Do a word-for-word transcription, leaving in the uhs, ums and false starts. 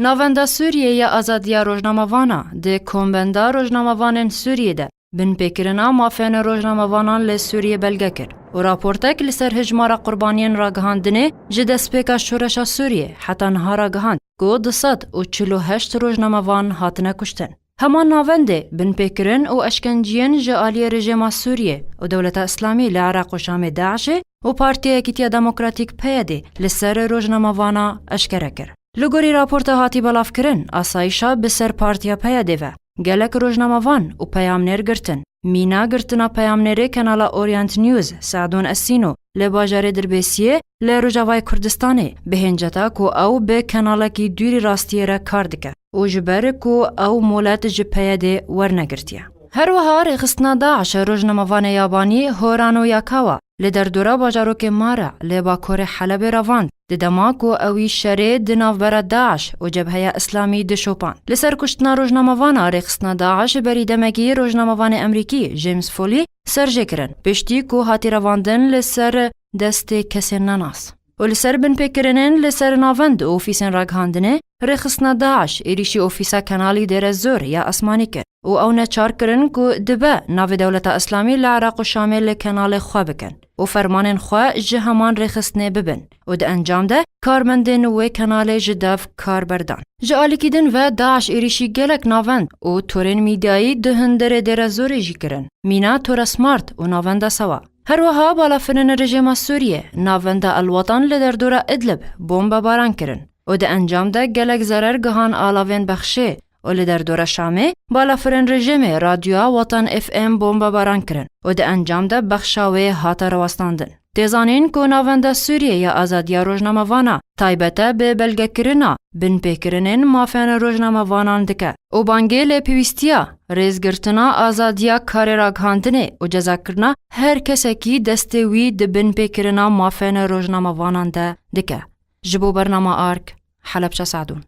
Navenda Sûriyê ya Azadiya Rojnamevana di Kombenda Rojnamevanên Sûriyê de binpêkirina mafên rojnamevanan li Sûriyê belge kir û raportek li ser hijmara qurbaniyên ragihandinê ji destpêka şoreşa Sûriyê heta niha ragihand ku du sed û çil û heşt rojnamevan hatine kuştin. Heman navendê binpêkirin û eşkenciyên ji aliyê rejêma Sûriyê û Dewleta Îslamî li Iraq û Şamê DAIŞê û Partiya Yekîtiya Demokratîk PYDê li ser rojnamevana eşkere kir. Li gorî raporta hatî belavkirin, asayîşa bi ser Partiya PYDê ve gelek rojnamevan û peyamnêr girtin. Mîna girtina peyamnêrê kanala Orient News, Sadûn Esîno, li bajarê Dirbêsiyê li Rojavayê Kurdistanê bi hênceta ku ew bi kanalekî dûrî rastiyê re kar dike û ji ber ku ew molet ji PYDê wernegirtiye. Her wiha rêxistina DAIŞ rojnamevanê yabanî Horano Yakawa li derdora bajarokê Mara li bakorê Helebê revand, di dema ku ewî şerê di navbera DAIŞ û Cebheya Îslamî dişopand. Li ser kuştina rojnamevana rêxistina DAIŞ berî demekî rojnamevanê Emerîkî James Foley serjê kirin, piştî ku hatî revandin li ser destê kesên nenas. Û li ser binpêkirinên li ser navend û ofîsên ragihandinê, rêxistina DAIŞ êrîşî ofîsa kanalî Dêrezor ya Asmanî kir û ew neçar kirin ku dibe navê Dewleta Îslamî li Iraq û Şamê li kanalê xwe bikin û fermanên xwe ji heman rêxistinê bibin û di encam de karmendên wê kanalê ji dev kar berdan. Ji alîkî din ve DAIŞ êrîşî gelek navend û torên mîdyayî di hundirê Dêrezorê jî kirin. Mîna Tora Smart û navenda Sewa. Her wiha balafirên rejêma Sûriyê navenda El Watan li derdora Idlib bombebaran kirin û di encam de gelek zerer gihan alavên bexşê û li derdora Şamê balafirên rejêmê radyoya Watan F M bombebaran kirin û di encam de bexşa wê hate rawestandin. Tê zanîn ku Navenda Sûriyê ya Azadiya Rojnamevana taybete bi belgekirina binpêkirinên mafên rojnamevanan dike û bangê lê pêwîstiya rêzgirtina azadiya karê ragihandinê û cezakirina her kesekî destê wî di binpêkirina mafên rojnamevanan de dike. Ji bo Bernama Ark, Helebçe Sadûn.